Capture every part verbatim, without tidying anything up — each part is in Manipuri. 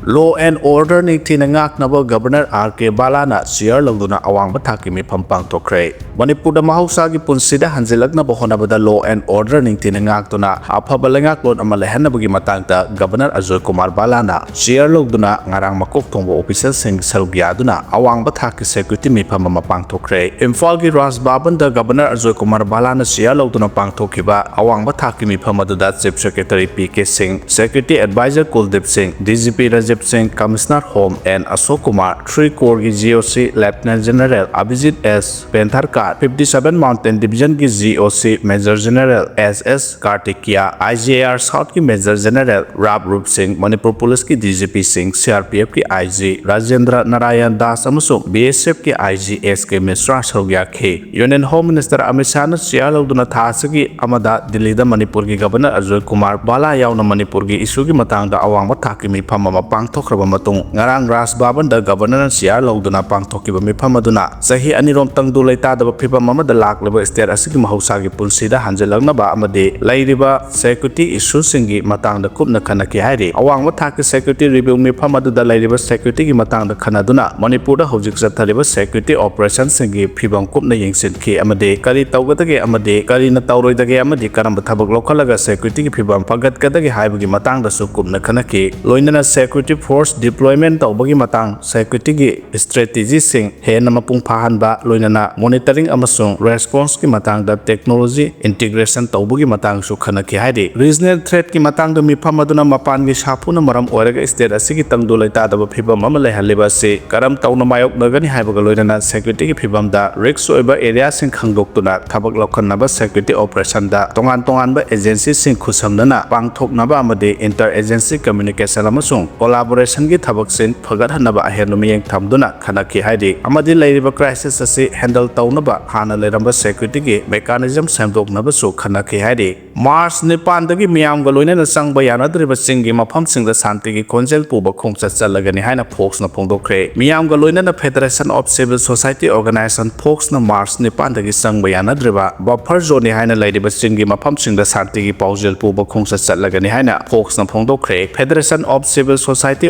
Law and order ꯅꯤꯡꯊꯤꯅ ꯉꯥꯛꯅꯕ ꯒꯕꯔꯅꯔ ꯑꯥꯔ ꯀꯦ ꯕꯥꯂꯥꯅ ꯆꯤꯌꯔ ꯂꯧꯗꯨꯅ ꯑꯋꯥꯡꯕ ꯊꯥꯛꯀꯤ ꯃꯤꯐꯝ ꯄꯥꯡꯊꯣꯛꯈ꯭ꯔꯦ꯫ ꯃꯅꯤꯄꯨꯔꯗ ꯃꯍꯧꯁꯥꯒꯤ ꯄꯨꯟꯁꯤꯗ ꯍꯟꯖꯤꯜꯂꯛꯅꯕ ꯍꯣꯠꯅꯕꯗ law and order ꯅꯤꯡꯊꯤꯅ ꯉꯥꯛꯇꯨꯅ ꯑꯐꯕ ꯂꯩꯉꯥꯛꯂꯣꯟ ꯑꯃ ꯂꯩꯍꯟꯅꯕꯒꯤ ꯃꯇꯥꯡꯗ ꯒꯕꯔꯅꯔ ꯑꯖꯣꯏ ꯀꯨꯃꯥꯔ ꯕꯥꯂꯥꯅ ꯆꯤꯌꯔ ꯂꯧꯗꯨꯅ ꯉꯔꯥꯡ ꯃꯀꯣꯛ ꯊꯣꯡꯕ ꯑꯣꯐꯤꯁꯔꯁꯤꯡ ꯁꯔꯨꯛ ꯌꯥꯗꯨꯅ ꯑꯋꯥꯡꯕ ꯊꯥꯛꯀꯤ ꯁꯦꯀ꯭ꯌꯨꯔꯤꯇꯤ ꯃꯤꯐꯝ ꯑꯃ ꯄꯥꯡꯊꯣꯛꯈ꯭ꯔꯦ꯫ ꯏꯝꯐꯥꯜꯒꯤ ꯔꯥꯖ ꯚꯕꯟꯗ ꯒꯕꯔꯅꯔ ꯑꯖꯣꯏ ꯀꯨꯃꯥꯔ ꯕꯥꯂꯥꯅ ꯆꯤꯌꯔ ꯂꯧꯗꯨꯅ ꯄꯥꯡꯊꯣꯛꯈꯤꯕ ꯑꯋꯥꯡꯕ ꯊꯥꯛꯀꯤ ꯃꯤꯐꯝ ꯑꯗꯨꯗ Chief Secretary ꯄꯤ ꯀꯦ ꯁꯤꯡ, Security Advisor ꯀꯨꯜꯗꯤꯞ ꯁꯤꯡ, D G P Rajiv Singh, Commissioner Home N Ashok Kumar, Three Corps ꯒꯤ G O C Lieutenant General Abhijit S ꯄꯦꯟꯊꯔꯀꯥꯔ, fifty seven Mountain Division ꯒꯤ G O C Major General S S Kartikeya, I G A R South ꯀꯤ Major General ꯔꯥꯕ ꯔꯨꯞ ꯁꯤꯡ, ꯃꯅꯤꯄꯨꯔ ꯄꯨꯂꯤꯁꯀꯤ D G P ꯁꯤꯡ, C R P F ꯀꯤ I G ꯔꯥꯖꯦꯟꯗ꯭ꯔ ꯅꯥꯔꯥꯌꯟ ꯗꯥꯁ ꯑꯃꯁꯨꯡ B S F ꯀꯤ I G S ꯀꯦ ꯃꯤꯁ꯭ꯔꯥ ꯁꯔꯨꯛ ꯌꯥꯈꯤ꯫ Union Home Minister ꯑꯃꯤꯠ ꯁꯥꯍꯅ ꯆꯤꯌꯥꯔ ꯂꯧꯗꯨꯅ ꯊꯥ ꯑꯁꯤꯒꯤ ꯑꯃꯗ ꯗꯤꯜꯂꯤꯗ ꯃꯅꯤꯄꯨꯔꯒꯤ ꯒꯕꯔꯅꯔ ꯑꯖꯣꯏ ꯀꯨꯃꯥꯔ ꯕꯥꯂꯥ ꯌꯥꯎꯅ ꯃꯅꯤꯄꯨꯔꯒꯤ ꯏꯁꯨꯒꯤ ꯃꯇꯥꯡꯗ ꯑꯋꯥꯡꯕ ꯊꯥꯛꯀꯤ ꯃꯤꯐꯝ ꯑꯃ ꯄꯥꯡꯊꯣꯛꯈ꯭ꯔꯕ ꯃꯇꯨꯡ, ꯉꯔꯥꯡ ꯔꯥꯖ ꯚꯕꯟꯗ ꯒꯕꯔꯅꯔꯅ ꯆꯤꯌꯥꯔ ꯂꯧꯗꯨꯅ ꯄꯥꯡꯊꯣꯛꯈꯤꯕ ꯃꯤꯐꯝ ꯑꯗꯨꯅ ꯆꯍꯤ ꯑꯅꯤꯔꯣꯝ ꯇꯪꯗꯨ ꯂꯩꯇꯥꯗꯕ ꯐꯤꯕꯝ ꯑꯃꯗ ꯂꯥꯛꯂꯤꯕ ꯁ꯭ꯇꯦꯠ ꯑꯁꯤꯒꯤ ꯃꯍꯧꯁꯥꯒꯤ ꯄꯨꯟꯁꯤꯗ ꯍꯟꯖꯤꯜꯂꯛꯅꯕ ꯑꯃꯗꯤ ꯂꯩꯔꯤꯕ ꯁꯦꯀ꯭ꯌꯨꯔꯤꯇꯤ ꯏꯁꯨꯁꯤꯡꯒꯤ ꯃꯇꯥꯡꯗ ꯀꯨꯞꯅ ꯈꯟꯅꯈꯤ ꯍꯥꯏꯔꯤ꯫ ꯑꯋꯥꯡꯕ ꯊꯥꯛꯀꯤ ꯁꯦꯀ꯭ꯌꯨꯔꯤꯇꯤ ꯔꯤꯚꯤꯌꯨ ꯃꯤꯐꯝ ꯑꯗꯨꯗ ꯂꯩꯔꯤꯕ ꯁꯦꯀ꯭ꯌꯨꯔꯤꯇꯤꯒꯤ ꯃꯇꯥꯡꯗ ꯈꯟꯅꯗꯨꯅ ꯃꯅꯤꯄꯨꯔꯗ ꯍꯧꯖꯤꯛ ꯆꯠꯊꯔꯤꯕ ꯁꯦꯀ꯭ꯌꯨꯔꯤꯇꯤ ꯑꯣꯄꯔꯦꯁꯟꯁꯤꯡꯒꯤ ꯐꯤꯕꯝ ꯀꯨꯞꯅ ꯌꯦꯡꯁꯤꯟꯈꯤ ꯑꯃꯗꯤ ꯀꯔꯤ ꯇꯧꯒꯗꯒꯦ ꯑꯃꯗꯤ ꯀꯔꯤꯅ ꯇꯧꯔꯣꯏꯗꯒꯦ ꯑꯃꯗꯤ ꯀꯔꯝꯕ ꯊꯕꯛ ꯂꯧꯈꯠꯂꯒ ꯁꯦꯀ꯭ꯌꯨꯔꯤꯇꯤꯒꯤ ꯐꯤꯕꯝ ꯐꯒꯠꯀꯗꯒꯦ ꯍꯥꯏꯕꯒꯤ ꯃꯇꯥꯡꯗꯁꯨ ꯀꯨꯞꯅ ꯈꯟꯅꯈꯤ꯫ ꯂꯣꯏꯅꯅ ꯁꯦꯀ꯭ꯌꯨꯔꯤꯇꯤ ꯐꯣꯔꯁ ꯗꯤꯄ꯭ꯂꯣꯏꯃꯦꯟ ꯇꯧꯕꯒꯤ ꯃꯇꯥꯡ, ꯁꯦꯀ꯭ꯌꯨꯔꯤꯇꯤꯒꯤ ꯁ꯭ꯇ꯭ꯔꯦꯇꯦꯖꯤꯁꯤꯡ ꯍꯦꯟꯅ ꯃꯄꯨꯡ ꯐꯥꯍꯟꯕ, ꯂꯣꯏꯅꯅ ꯃꯣꯅꯤꯇꯔꯤꯡ ꯑꯃꯁꯨꯡ ꯔꯦꯁꯄꯣꯟꯁꯀꯤ ꯃꯇꯥꯡꯗ ꯇꯦꯛꯅꯣꯂꯣꯖꯤ ꯏꯟꯇꯤꯒ꯭ꯔꯦꯁꯟ ꯇꯧꯕꯒꯤ ꯃꯇꯥꯡꯁꯨ ꯈꯟꯅꯈꯤ ꯍꯥꯏꯔꯤ꯫ ꯔꯤꯖꯅꯦꯜ ꯊ꯭ꯔꯦꯠꯀꯤ ꯃꯇꯥꯡꯗ ꯃꯤꯐꯝ ꯑꯗꯨꯅ ꯃꯄꯥꯟꯒꯤ ꯁꯥꯐꯨꯅ ꯃꯔꯝ ꯑꯣꯏꯔꯒ ꯁ꯭ꯇꯦꯠ ꯑꯁꯤꯒꯤ ꯇꯪꯗꯨ ꯂꯩꯇꯥꯗꯕ ꯐꯤꯕꯝ ꯑꯃ ꯂꯩꯍꯜꯂꯤꯕ ꯑꯁꯤ ꯀꯔꯝ ꯇꯧꯅ ꯃꯥꯌꯣꯛꯅꯒꯅꯤ ꯍꯥꯏꯕꯒ ꯂꯣꯏꯅꯅ ꯁꯦꯀ꯭ꯌꯨꯔꯤꯇꯤꯒꯤ ꯐꯤꯕꯝꯗ ꯔꯤꯁ꯭ꯛ ꯑꯣꯏꯕ ꯑꯦꯔꯤꯌꯥꯁꯤꯡ ꯈꯪꯗꯣꯛꯇꯨꯅ ꯊꯕꯛ ꯂꯧꯈꯠꯅꯕ ꯁꯦꯀ꯭ꯌꯨꯔꯤꯇꯤ ꯑꯣꯄꯔꯦꯁꯟꯗ ꯇꯣꯉꯥꯟ ꯇꯣꯉꯥꯟꯕ ꯑꯦꯖꯦꯟꯁꯤꯁꯤꯡ ꯈꯨꯠꯁꯝꯅꯅ ꯄꯥꯡꯊꯣꯛꯅꯕ ꯑꯃꯗꯤ ꯏꯟꯇꯔ ꯑꯦꯖꯦꯟꯁꯤ ꯀꯝꯃ꯭ꯌꯨꯅꯤꯀꯦꯁꯟ ꯑꯃꯁꯨꯡ ꯀꯣꯂꯥꯕꯣꯔꯦꯁꯟꯒꯤ ꯊꯕꯛꯁꯤꯡ ꯐꯒꯠꯍꯟꯅꯕ ꯑꯍꯦꯟꯕ ꯃꯤꯠꯌꯦꯡ ꯊꯝꯗꯨꯅ ꯈꯟꯅꯈꯤ ꯍꯥꯏꯔꯤ ꯑꯃꯗꯤ ꯂꯩꯔꯤꯕ ꯀ꯭ꯔꯥꯏꯁꯤꯁ ꯑꯁꯤ ꯍꯦꯟꯗꯜ ꯇꯧꯅꯕ ꯍꯥꯟꯅ ꯂꯩꯔꯝꯕ ꯁꯦꯀ꯭ꯌꯨꯔꯤꯇꯤꯒꯤ ꯃꯦꯀꯥꯅꯤꯖꯝ ꯁꯦꯝꯗꯣꯛꯅꯕꯁꯨ ꯈꯟꯅꯈꯤ ꯍꯥꯏꯔꯤ꯫ ꯃꯥꯔꯆ ꯅꯤꯄꯥꯟꯗꯒꯤ ꯃꯤꯌꯥꯝꯒ ꯂꯣꯏꯅꯅ ꯆꯪꯕ ꯌꯥꯅꯗ꯭ꯔꯤꯕ ꯆꯤꯡꯒꯤ ꯃꯐꯝꯁꯤꯡꯗ ꯁꯥꯟꯇꯤꯒꯤ ꯈꯣꯟꯖꯦꯜ ꯄꯨꯕ ꯈꯣꯡꯆꯠ ꯆꯠꯂꯒꯅꯤ ꯍꯥꯏꯅ ꯐꯣꯛꯁꯅ ꯐꯣꯡꯗꯣꯛꯈ꯭ꯔꯦ꯫ ꯃꯤꯌꯥꯝꯒ ꯂꯣꯏꯅꯅ Federation of Civil Society Organization ꯐꯣꯛꯁꯅ ꯃꯥꯔꯆ ꯅꯤꯄꯥꯟꯗꯒꯤ ꯆꯪꯕ ꯌꯥꯅꯗ꯭ꯔꯤꯕ ꯕꯐꯔ ꯖꯣꯟꯅꯤ ꯍꯥꯏꯅ ꯂꯩꯔꯤꯕ ꯆꯤꯡꯒꯤ ꯃꯐꯝꯁꯤꯡꯗ ꯁꯥꯟꯇꯤꯒꯤ ꯄꯥꯎꯖꯦꯜ ꯄꯨꯕ ꯈꯣꯡꯆꯠ ꯆꯠꯂꯒꯅꯤ ꯍꯥꯏꯅ ꯐꯣꯛꯁꯅ ꯐꯣꯡꯗꯣꯛꯈ꯭ꯔꯦ꯫ Federation of Civil Society Society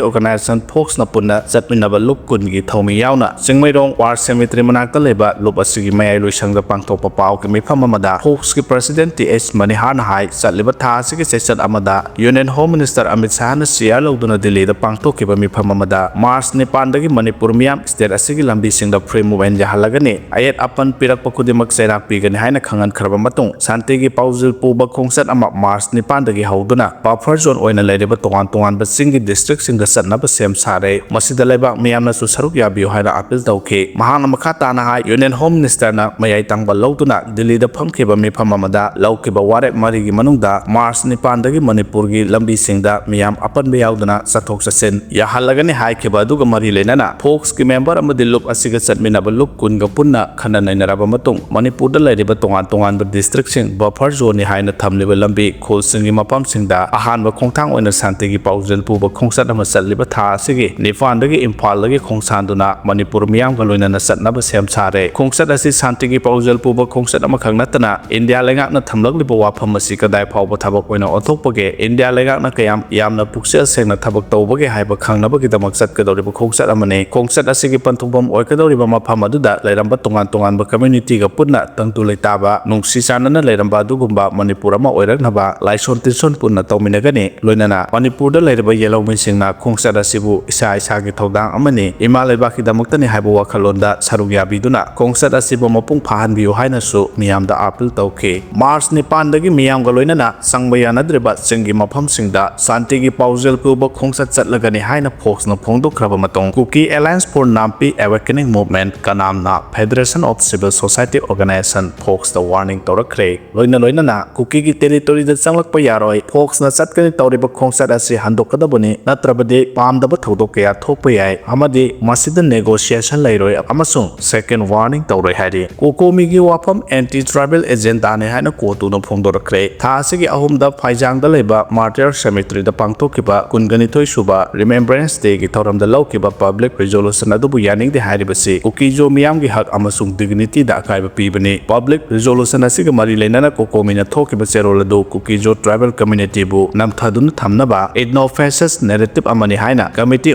Organization, ꯐꯣꯛꯁꯅ ꯄꯨꯟꯅ ꯆꯠꯃꯤꯟꯅꯕ ꯂꯨꯞ ꯀꯨꯟꯒꯤ ꯊꯧꯃꯤ ꯌꯥꯎꯅ ꯆꯤꯡꯃꯩꯔꯣꯡ ꯋꯥꯔ ꯁꯦꯃꯤꯇ꯭ꯔꯤ ꯃꯅꯥꯛꯇ ꯂꯩꯕ ꯂꯨꯞ ꯑꯁꯤꯒꯤ ꯃꯌꯥꯏ ꯂꯣꯏꯁꯪꯗ ꯄꯥꯡꯊꯣꯛꯄ ꯄꯥꯎꯒꯤ ꯃꯤꯐꯝ ꯑꯃꯗ ꯐꯣꯛꯁꯀꯤ President ꯇꯤ ꯑꯦꯁ ꯃꯅꯤꯍꯥꯔꯅ ꯍꯥꯏ, ꯆꯠꯂꯤꯕ ꯊꯥ ꯑꯁꯤꯒꯤ ꯆꯩꯆꯠ ꯑꯃꯗ Union Home Minister ꯑꯃꯤꯠ ꯁꯥꯍꯅ ꯆꯤꯌꯥꯔ ꯂꯧꯗꯨꯅ ꯗꯤꯜꯂꯤꯗ ꯄꯥꯡꯊꯣꯛꯈꯤꯕ ꯃꯤꯐꯝ ꯑꯃꯗ ꯃꯥꯔꯆ ꯅꯤꯄꯥꯟꯗꯒꯤ ꯃꯅꯤꯄꯨꯔ ꯃꯤꯌꯥꯝ state ꯑꯁꯤꯒꯤ ꯂꯝꯕꯤꯁꯤꯡꯗ free movement ꯌꯥꯍꯜꯂꯒꯅꯤ, ꯑꯌꯦꯠ ꯑꯄꯟ ꯄꯤꯔꯛꯄ ꯈꯨꯗꯤꯡꯃꯛ ꯆꯩꯔꯥꯛ ꯄꯤꯒꯅꯤ ꯍꯥꯏꯅ ꯈꯪꯍꯟꯈ꯭ꯔꯕ ꯃꯇꯨꯡ, ꯁꯥꯟꯇꯤꯒꯤ ꯄꯥꯎꯖꯦꯜ ꯄꯨꯕ ꯈꯣꯡꯆꯠ ꯑꯃ ꯃꯥꯔꯆ ꯅꯤꯄꯥꯟꯗꯒꯤ ꯍꯧꯗꯨꯅ buffer zone ꯑꯣꯏꯅ ꯂꯩꯔꯤꯕ ꯇꯣꯉꯥꯟ ꯇꯣꯉꯥꯟꯕ ꯆꯤꯡꯒꯤ districtꯁꯤꯡꯗ ꯆꯠꯅꯕ ꯁꯦꯝ ꯁꯥꯔꯦ꯫ ꯃꯁꯤꯗ ꯂꯩꯕꯥꯛ ꯃꯤꯌꯥꯝꯅꯁꯨ ꯁꯔꯨꯛ ꯌꯥꯕꯤꯌꯨ ꯍꯥꯏꯅ appeal ꯇꯧꯈꯤ꯫ ꯃꯍꯥꯛꯅ ꯃꯈꯥ ꯇꯥꯅ ꯍꯥꯏ, Union Home Ministerꯅ ꯃꯌꯥꯏ ꯇꯪꯕ ꯂꯧꯗꯨꯅ ꯗꯤꯜꯂꯤꯗ ꯐꯝꯈꯤꯕ ꯃꯤꯐꯝ ꯑꯃꯗ ꯂꯧꯈꯤꯕ ꯋꯥꯔꯦꯞ ꯃꯔꯤꯒꯤ ꯃꯅꯨꯡꯗ ꯃꯥꯔꯆ ꯅꯤꯄꯥꯟꯗꯒꯤ ꯃꯅꯤꯄꯨꯔꯒꯤ ꯂꯝꯕꯤꯁꯤꯡꯗ ꯃꯤꯌꯥꯝ ꯑꯄꯟꯕ ꯌꯥꯎꯗꯅ ꯆꯠꯊꯣꯛ ꯆꯠꯁꯤꯟ ꯌꯥꯍꯜꯂꯒꯅꯤ ꯍꯥꯏꯈꯤꯕ ꯑꯗꯨꯒ ꯃꯔꯤ ꯂꯩꯅꯅ ꯐꯣꯛꯁꯀꯤ member ꯑꯃꯗꯤ ꯂꯨꯞ ꯑꯁꯤꯒ ꯆꯠꯃꯤꯟꯅꯕ ꯂꯨꯞ ꯀꯨꯟꯒ ꯄꯨꯟꯅ ꯈꯟꯅ ꯅꯩꯅꯔꯕ ꯃꯇꯨꯡ, ꯃꯅꯤꯄꯨꯔꯗ ꯂꯩꯔꯤꯕ ꯇꯣꯉꯥꯟ ꯇꯣꯉꯥꯟꯕ districtꯁꯤꯡ buffer zoneꯅꯤ ꯍꯥꯏꯅ ꯊꯝꯂꯤꯕ ꯂꯝꯕꯤ ꯈꯨꯜꯁꯤꯡꯒꯤ ꯃꯐꯝꯁꯤꯡꯗ ꯑꯍꯥꯟꯕ ꯈꯣꯡꯊꯥꯡ ꯑꯣꯏꯅ ꯁꯥꯟꯇꯤꯒꯤ ꯄꯥꯎꯖꯦꯜ ꯄꯨꯕ ꯈꯣꯡꯆꯠ ꯑꯃ ꯆꯠꯂꯤꯕ ꯊꯥ ꯑꯁꯤꯒꯤ ꯅꯤꯄꯥꯟꯗꯒꯤ ꯏꯝꯐꯥꯜꯗꯒꯤ ꯈꯣꯡꯁꯥꯟꯗꯨꯅ ꯃꯅꯤꯄꯨꯔ ꯃꯤꯌꯥꯝꯒ ꯂꯣꯏꯅꯅ ꯆꯠꯅꯕ ꯁꯦꯝ ꯁꯥꯔꯦ꯫ ꯈꯣꯡꯆꯠ ꯑꯁꯤ ꯁꯥꯟꯇꯤꯒꯤ ꯄꯥꯎꯖꯦꯜ ꯄꯨꯕ ꯈꯣꯡꯆꯠ ꯑꯃꯈꯛ ꯅꯠꯇꯅ ꯏꯟꯗꯤꯌꯥ ꯂꯩꯉꯥꯛꯅ ꯊꯝꯂꯛꯂꯤꯕ ꯋꯥꯐꯝ ꯑꯁꯤ ꯀꯗꯥꯏ ꯐꯥꯎꯕ ꯊꯕꯛ ꯑꯣꯏꯅ ꯑꯣꯟꯊꯣꯛꯄꯒꯦ, ꯏꯟꯗꯤꯌꯥ ꯂꯩꯉꯥꯛꯅ ꯀꯌꯥꯝ ꯌꯥꯝꯅ ꯄꯨꯛꯆꯦꯜ ꯁꯦꯡꯅ ꯊꯕꯛ ꯇꯧꯕꯒꯦ ꯍꯥꯏꯕ ꯈꯪꯅꯕꯒꯤꯗꯃꯛ ꯆꯠꯀꯗꯧꯔꯤꯕ ꯈꯣꯡꯆꯠ ꯑꯃꯅꯤ꯫ ꯈꯣꯡꯆꯠ ꯑꯁꯤꯒꯤ ꯄꯟꯊꯨꯡꯐꯝ ꯑꯣꯏꯒꯗꯧꯔꯤꯕ ꯃꯐꯝ ꯑꯗꯨꯗ ꯂꯩꯔꯝꯕ ꯇꯣꯉꯥꯟ ꯇꯣꯉꯥꯟꯕ communityꯒ ꯄꯨꯟꯅ ꯇꯪꯗꯨ ꯂꯩꯇꯥꯕ, ꯅꯨꯡꯁꯤ ꯆꯥꯟꯅꯅ ꯂꯩꯔꯝꯕ ꯑꯗꯨꯒꯨꯝꯕ ꯃꯅꯤꯄꯨꯔ ꯑꯃ ꯑꯣꯏꯔꯛꯅꯕ ꯂꯥꯏꯁꯣꯟ ꯇꯤꯟꯁꯣꯟ ꯄꯨꯟꯅ ꯇꯧꯃꯤꯟꯅꯒꯅꯤ꯫ ꯂꯣꯏꯅꯅ ꯃꯅꯤꯄꯨꯔꯗ ꯂꯩꯔꯤꯕ ꯌꯦꯜꯍꯧꯃꯤꯁꯤꯡꯅ ꯈꯣꯡꯆꯠ ꯑꯁꯤꯕꯨ ꯏꯁꯥ ꯏꯁꯥꯒꯤ ꯊꯧꯗꯥꯡ ꯑꯃꯅꯤ, ꯏꯃꯥ ꯂꯩꯕꯥꯛꯀꯤꯗꯃꯛꯇꯅꯤ ꯍꯥꯏꯕ ꯋꯥꯈꯜꯂꯣꯟꯗ ꯁꯔꯨꯛ ꯌꯥꯕꯤꯗꯨꯅ ꯈꯣꯡꯆꯠ ꯑꯁꯤꯕꯨ ꯃꯄꯨꯡ ꯐꯥꯍꯟꯕꯤꯌꯨ ꯍꯥꯏꯅꯁꯨ ꯃꯤꯌꯥꯝꯗ appeal ꯇꯧꯈꯤ꯫ ꯃꯥꯔꯆ ꯅꯤꯄꯥꯟꯗꯒꯤ ꯃꯤꯌꯥꯝꯒ ꯂꯣꯏꯅꯅ ꯆꯪꯕ ꯌꯥꯅꯗ꯭ꯔꯤꯕ ꯆꯤꯡꯒꯤ ꯃꯐꯝꯁꯤꯡꯗ ꯁꯥꯟꯇꯤꯒꯤ ꯄꯥꯎꯖꯦꯜ ꯄꯨꯕ ꯈꯣꯡꯆꯠ ꯆꯠꯂꯒꯅꯤ ꯍꯥꯏꯅ ꯐꯣꯛꯁꯅ ꯐꯣꯡꯗꯣꯛꯈ꯭ꯔꯕ ꯃꯇꯨꯡ, Kuki Alliance for Nampi Awakening Movement, ꯀꯅꯥꯝꯅ Federation of Civil Society Organization, ꯐꯣꯛꯁꯇ warning ꯇꯧꯔꯛꯈ꯭ꯔꯦ꯫ ꯂꯣꯏꯅ ꯂꯣꯏꯅꯅ ꯀꯨꯀꯤꯒꯤ territoryꯗ ꯆꯪꯂꯛꯄ ꯌꯥꯔꯣꯏ, ꯐꯣꯛꯁꯅ ꯆꯠꯀꯅꯤ ꯇꯧꯔꯤꯕ ꯈꯣꯡꯆꯠ ꯑꯁꯤ ꯍꯟꯗꯣꯛꯀꯗꯕꯅꯤ, ꯅꯠꯇ꯭ꯔꯕꯗꯤ ꯄꯥꯝꯗꯕ ꯊꯧꯗꯣꯛ ꯀꯌꯥ ꯊꯣꯛꯄ ꯌꯥꯏ ꯑꯃꯗꯤ ꯃꯁꯤꯗ negotiation ꯂꯩꯔꯣꯏ ꯑꯃꯁꯨꯡ second warning ꯇꯧꯔꯣꯏ ꯍꯥꯏꯔꯤ꯫ ꯀꯣꯀꯣꯃꯤꯒꯤ ꯋꯥꯐꯝ anti tribal agendaꯅꯤ ꯍꯥꯏꯅ ꯀꯣꯇꯨꯅ ꯐꯣꯡꯗꯣꯔꯛꯈ꯭ꯔꯦ꯫ ꯊꯥ ꯑꯁꯤꯒꯤ ꯑꯍꯨꯝꯗ ꯐꯥꯏꯖꯥꯡꯗ ꯂꯩꯕ Martyr Cemeteryꯗ ꯄꯥꯡꯊꯣꯛꯈꯤꯕ ꯀꯨꯟꯒ ꯅꯤꯊꯣꯏ ꯁꯨꯕ Remembrance Dayꯒꯤ ꯊꯧꯔꯝꯗ ꯂꯧꯈꯤꯕ public resolution ꯑꯗꯨꯕꯨ ꯌꯥꯅꯤꯡꯗꯦ ꯍꯥꯏꯔꯤꯕꯁꯤ ꯀꯨꯀꯤꯖꯣ ꯃꯤꯌꯥꯝꯒꯤ ꯍꯛ ꯑꯃꯁꯨꯡ dignityꯗ ꯑꯀꯥꯏꯕ ꯄꯤꯕꯅꯤ꯫ Public resolution ꯑꯁꯤꯒ ꯃꯔꯤ ꯂꯩꯅꯅ ꯀꯣꯀꯣꯃꯤꯅ ꯊꯣꯛꯈꯤꯕ ꯆꯦꯔꯣꯜ ꯑꯗꯨ ꯀꯨꯀꯤꯖꯣ tribal communityꯕꯨ ꯅꯝꯊꯗꯨꯅ ꯊꯝꯅꯕ ethno-fascist narrative ꯑꯃꯅꯤ ꯍꯥꯏꯅ Committee